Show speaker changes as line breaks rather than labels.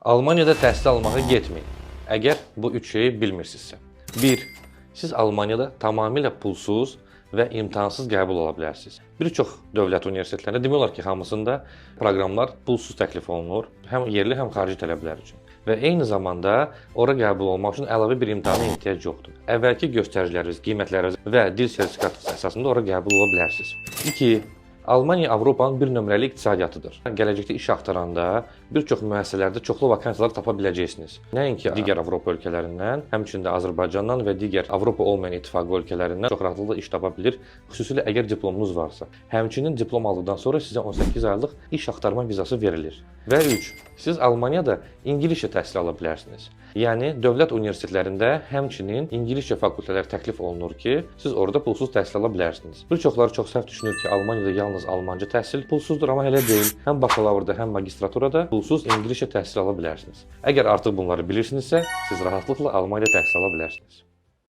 Almaniyada təhsil almağa getməyin, əgər bu üç şeyi bilmirsinizsə. 1. Siz Almaniyada tamamilə pulsuz və imtahansız qəbul ola bilərsiniz. Bir çox dövlət universitetlərində, demək olar ki, hamısında proqramlar pulsuz təklif olunur, həm yerli, həm xarici tələbələr üçün. Və eyni zamanda ora qəbul olmaq üçün əlavə bir imtahana ehtiyac yoxdur. Əvvəlki göstəriciləriniz, qiymətləriniz və dil sertifikatınız əsasında ora qəbul ola bilərsiniz. 2. Almaniya Avropanın bir nömrəli iqtisadiyyatıdır. Gələcəkdə iş axtaranda bir çox müəssisələrdə çoxlu vakansiyalar tapa biləcəksiniz. Nəinki digər Avropa ölkələrindən, həmçinin də Azərbaycandan və digər Avropa olmayan ittifaqı ölkələrindən çox rahatlıqla iş tapa bilir, xüsusilə əgər diplomunuz varsa. Həmçinin diplom aldıqdan sonra sizə 18 aylıq iş axtarma vizası verilir. Və 3. Siz Almaniyada ingiliscə təhsil ala bilərsiniz. Yəni dövlət universitetlərində həmçinin ingiliscə fakültələr təklif olunur ki, siz orada pulsuz təhsil ala bilərsiniz. Bir çoxları çox səhv düşünür ki, Almaniyada yalnız almanca təhsil pulsuzdur, amma elə deyil. Həm bakalavrda, həm magistraturada pulsuz ingiliscə təhsil ala bilərsiniz. Əgər artıq bunları bilirsinizsə, siz rahatlıqla Almaniyada təhsil ala bilərsiniz.